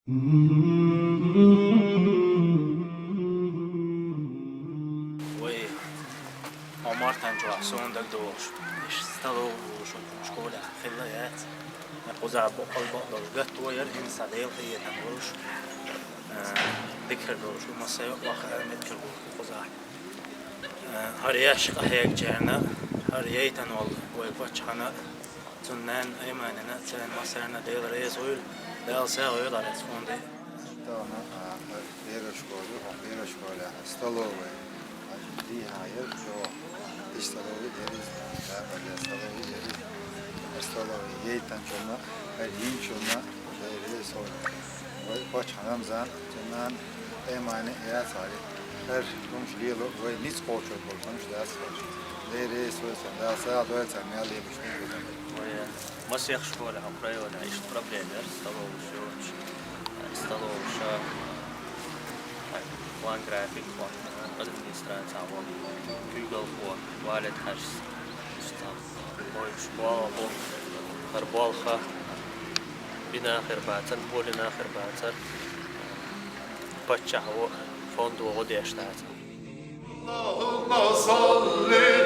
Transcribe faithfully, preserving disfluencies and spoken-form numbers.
Вай, Ӏумартан чохь суна дагадогӀуш, иштта столовый школехь хилла яц. Кхузахь боккъал бакъ долуш гатто яра, хӀинца Делан хетам болуш, а, дика хир долуш ду, массо а юкъахь а меттиг хир болуш ду кхузахь. А, хӀара еш къахьегначарна, хӀара яйтина волу вай паччахьна, цуьнан нанна Айманина, царна массарна Дела реза хуьлда, Дала сагӀа йойла хӀара фонде. Тахана, а, первая школа ю, хӀокху первая школехь столовая. Дийхьа яра чӀогӀа. Иштта столовая яра иза, да, столовая яра иза. Столовая яйтинчунна, хӀара йинчунна, Дела реза хуьлда. Вай паччахьна Рамзан, цуьнан нанна Аймани яцахьара. ХӀара хӀумаш лело, вай ницкъ кхочур болу хӀумаш дац хӀара. Дела реза хуьлда царна, Дала сагӀа дойла царна, мел лелош дерг а. Вай, масех школехь хӀокху районехь иштта проблема яра, столовыш йоцуш, столовыш, план график, администрацехь волу куьйгалхо, валет хьаьжас, иштта вайша болу хӀара болх бина хир бацара, болийна хир бацара, паччахьо, фондо гӀо деш дацара. اللهم صل